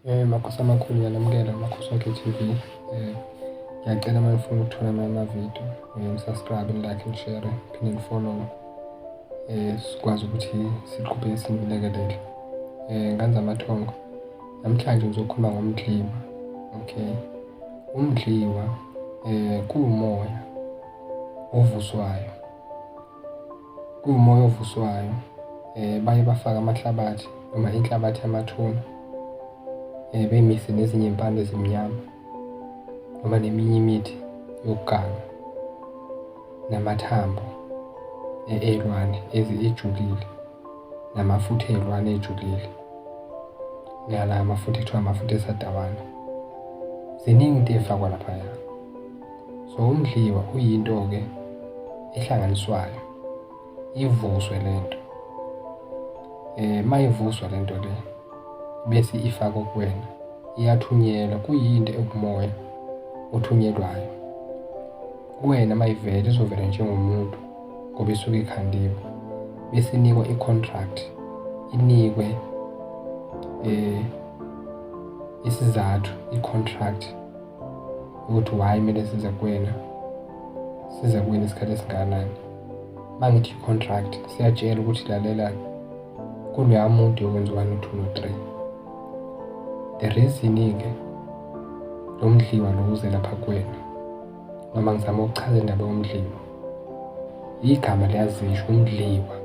Makhosi amakhulu, ngiyanamukela Makhosi Onke TV. Ngiyacela uma nifuna ukuthola amanye amavidiyo, ni-subscribe, ni-like, ni-share, phinde ni-follow, sikwazi ukuthi siqhubeke sinilekelele. Ngane zamathongo, namhlanje ngizokhuluma ngomdliwa. Okay, umdliwa kuwumoya ovuswayo, kuwumoya ovuswayo. Baye bafake amahlabathi noma inhlabathi yamathuna, beyimise nezinye iy'mpande ezimnyama noma neminye imithi yokuganga namathambo ey'lwane ejulile namafutha ey'lwane ejulile, nala amafutha ekuthiwa amafutha esadawana. Ziningi into ey'fakwa laphaya. So umdliwa uyinto-ke ehlanganiswayo, ivuswe lento. Mayivuswa lento le bese ifakwa kuwena, iyathunyelwa, kuyinto ewumoya othunyelwayo kuwena. Mayivela izovela njengomuntu ngoba isuke ikhandiwe, bese inikwa i-contract, inikwe isizathu, i-contract ukuthi why kumele size kuwena, size kuwena isikhathi esingakanani. Uma ngithi i-contract, siyatshela ukuthi lalela, kuloya muntu yokwenza u-one, no-two, no-three. The reason-ke lo mdliwa lo uze lapha kuwena, noma ngizama ukuchaza indaba yomdliwa, igama liyazisho, umdliwa,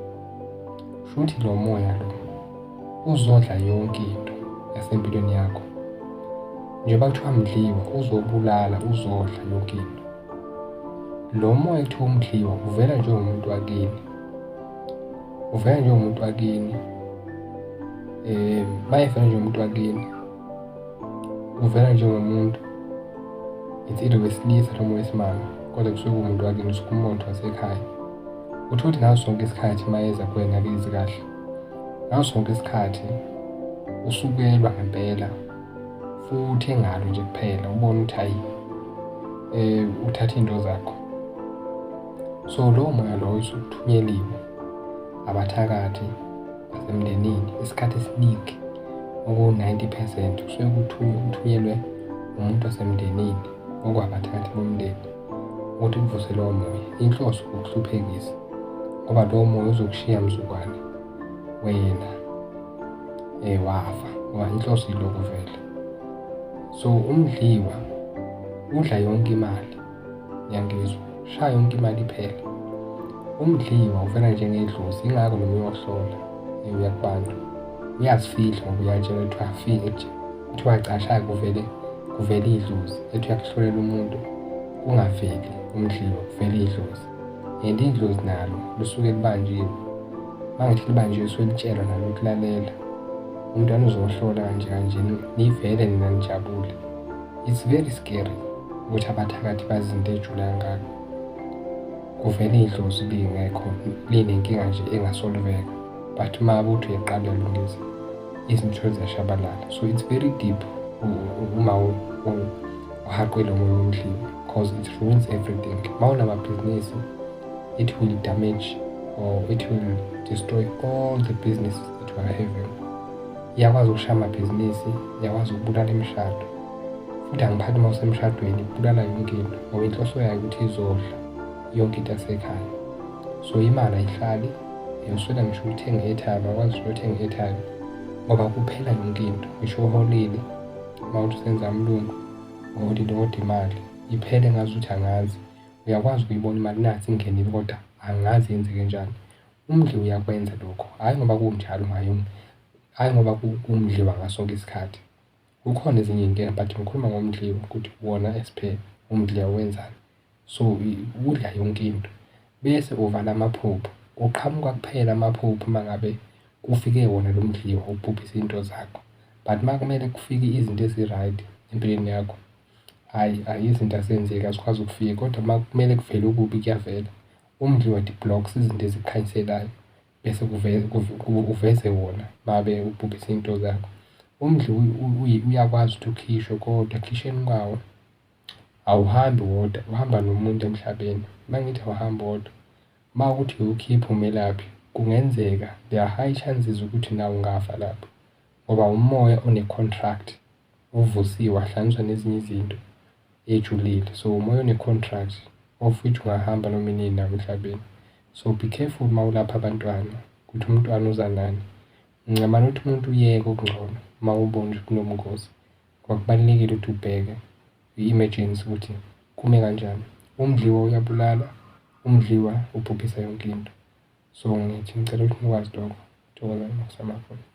shuthi lo moya lo uzodla yonke into yasempilweni yakho. Njengoba kuthiwa mdliwa, uzobulala, uzodla yonke into. Lo moya ekuthiwa umdliwa uvela njengomuntu wakini, uvela njengomuntu wakini. Bayevela njengomuntu wakini, uvela njengomuntu, it's either wesilisa noma wesimame, kodwa kusuke kuwumuntu wakini, usuke umuntu wasekhaya. Uthole ukuthi ngaso sonke isikhathi uma eza kuwena akezi kahle, ngaso sonke isikhathi usukelwa ngempela, futhi engalo nje kuphela, ubone ukuthi hayi, uthatha iy'nto zakho. So lowo moya loyo usukuthunyeliwe abathakathi basemndenini. Isikhathi esiningi oku-90% kusuke kuthunyelwe umuntu wasemndenini, okwabathakathi bomndeni, ukuthi kuvuse lowo moya. Inhloso ukuhluphekisa, ngoba lowo moya uzokushiya mzukwane wena wafa, ngoba inhloso yilokho vele. So umdliwa udla yonke imali, ngiyangizwa, shaya yonke imali iphele. Umdliwa uvela njengedlozi, ingakho noma uyohlola uya kubantu uyazifihla, ngoba uyatshela ukuthi afike kuthiwa casha, kuvele kuvele idlozi, ethi uyakuhlolela umuntu, kungaveli umdliwa, kuvele idlozi. And idlozi nalo lisuke libanjiwe. Uma ngithi libanjiwe, lisuke litshelwa nalo ukuthi lalela, umntwana uzohlola kanje kanje, nivele nina nijabule. It's very scary ukuthi abathakathi bazi izinto ey'jule kangaka. Kuvele idlozi lingekho, linenkinga nje engasolveka, but uma uthi uyaqala uyalungisa izinto ziyashabalala. So it's very deep uma uhaqwe lo moya womdliwa, because it ruins everything. Uma unamabhizinisi, it will damage or it will destroy all the businesses that you are having. Iyakwazi ukushaya amabhizinisi, iyakwazi ukubulala imishado, futhi angiphathi uma usemshadweni, ibulala yonke into, ngoba inhloso yayo ukuthi izodla yonke into yasekhaya. So imali ayihlali, uyoswela ngisho ukuthenga i-airtime, akwazi ngisho ukuthenga i-airtime ngoba kuphela yonke into. Ngisho uholile, uma uthi usenza umlungu, uholile, kodwa imali iphele ngazuthi angazi. Uyakwazi ukuyibona imali, nathi ingenile, kodwa angazi yenzeke njani. Umdli uyakwenza lokho, hhayi ngoba kunjalo ngayo, hhayi ngoba kumdliwa ngaso sonke isikhathi. Kukhona ezinye iy'nkinga, but ngikhuluma ngomdliwa ukuthi wona esiphela umdliwa wenzani. So udla yonke into bese uvala amaphupho. Uqhamuka kuphela amaphupho uma ngabe kufike wona lo mdliwa ubhubhisa iy'nto zakho, but uma kumele kufike izinto ezi-right empilweni yakho, hhayi hhayi, izinto azenzeki, azikwazi ukufika, kodwa uma kumele kuvele okubi kuyavela. Umdliwa blocks izinto ezikukhanyiselayo, bese uveze wona mabe ubhubhisa iy'nto zakho. Umdli uyakwazi ukuthi ukhishwe, kodwa ekukhishweni kwawo awuhambi wodwa, uhamba nomuntu emhlabeni. Uma ngithi awuhambi wodwa, uma ukuthi uyokhipha umelaphi, kungenzeka, there are high chances ukuthi nawe ungafa lapho, ngoba umoya one-contract. Uvusiwe wahlanganiswa nezinye izinto ejulile. So umoya one-contract of which ungahamba noma inini nawo emhlabeni. So be careful uma ulapha abantwana ukuthi umntwana uza nani. Ngincamana ukuthi umuntu uyeke okungcono uma ubona ukuthi kunobungozi. Ngoba kubalulekile ukuthi ubheke i-emergency ukuthi kume kanjani. Umdliwa uyabulala, umdliwa ubhubhisa yonke into. So ngithi ngicela ukuthi nikwazi lokho. Thokozani makusamakhona.